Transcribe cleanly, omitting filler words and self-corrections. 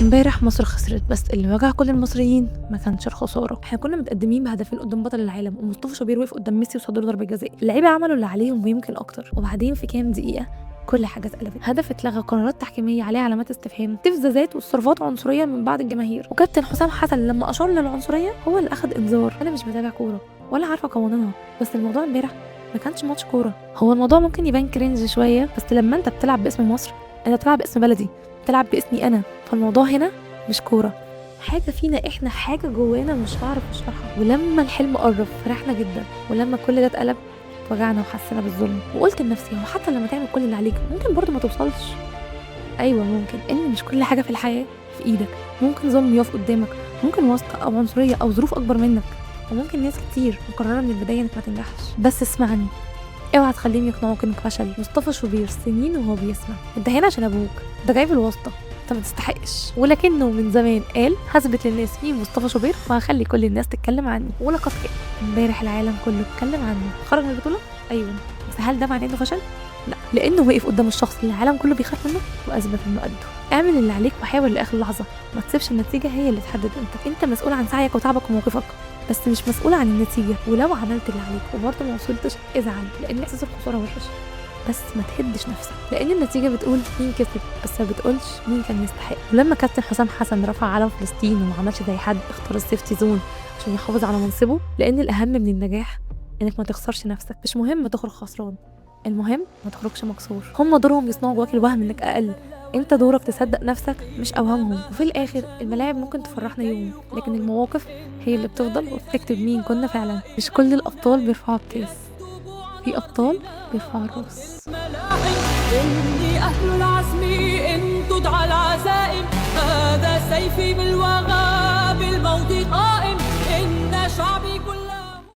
امبارح مصر خسرت، بس اللي وجع كل المصريين ما كانش الخساره. احنا كنا متقدمين بهدفين قدام بطل العالم، ومصطفى شوبير وقف قدام ميسي وصد له ضربه جزاء. اللعيبة عملوا اللي عليهم ويمكن اكتر، وبعدين في كام دقيقة كل حاجة اتقلبت. هدف اتلغى، قرارات تحكيميه عليها علامات استفهام، استفزازات وتصرفات عنصرية من بعض الجماهير، وكابتن حسام حسن لما اشار للعنصرية هو اللي اخذ انذار. انا مش بتابع كورة ولا عارفه قوانينها، بس الموضوع امبارح ما كانش ماتش كوره. هو الموضوع ممكن يبان cringe شويه، بس لما انت بتلعب باسم مصر، انت بتلعب باسم بلدي، بتلعب باسمي انا، فالموضوع هنا مش كوره، حاجة فينا احنا، حاجة جوانا مش هعرف اشرحها. ولما الحلم قرب فرحنا جدا، ولما كل ده اتقلب وجعنا وحسينا بالظلم. وقلت لنفسي هو حتى لما تعمل كل اللي عليك ممكن برضه ما توصلش؟ ايوه ممكن، ان مش كل حاجة في الحياة في ايدك. ممكن ظلم يقف قدامك، ممكن واسطه او عنصرية او ظروف اكبر منك، وممكن ناس كتير مقررة من البداية انك ما تنجحش. بس اسمعني، اوعى تخليهم يقنعوك انك فشل. مصطفى شوبير سنين وهو بيسمع انت هنا عشان ابوك، ده جايب الواسطة، انت ما تستحقش. ولكنه من زمان قال هثبت للناس مين مصطفى شوبير وهخلي كل الناس تتكلم عني، ولقد كان. امبارح العالم كله اتكلم عنه. خرج من البطولة، ايوه، بس هل ده معناه انه فشل؟ لا، لانه وقف قدام الشخص اللي العالم كله بيخاف منه واثبت انه قده. اعمل اللي عليك وحاول لاخر لحظة، ما تسيبش النتيجة هي اللي تحدد قيمتك. انت مسؤول عن سعيك وتعبك وموقفك، بس مش مسؤول عن النتيجة. ولو عملت اللي عليك وبرضه ما وصلتش ازعل، لان احساس الخسارة وحش، بس ما تهدش نفسك، لان النتيجة بتقول مين كسب بس ما بتقولش مين كان يستحق. ولما كابتن حسام حسن رفع علم فلسطين وما عملش زي حد اختار ال safety zone عشان يحافظ على منصبه، لان الاهم من النجاح انك ما تخسرش نفسك. مش مهم تخرج خسران، المهم ما تخرجش مكسور. هم دورهم يصنعوا جواك الوهم انك اقل، انت دورك تصدق نفسك مش اوهامهم. وفي الاخر الملاعب ممكن تفرحنا يوم، لكن المواقف هي اللي بتفضل وبتكتب مين كنا فعلا. مش كل الابطال بيرفعوا الكاس، في ابطال بيرفعوا الراس. إني أهل العزم إن تدعى العزائم، هذا سيفي.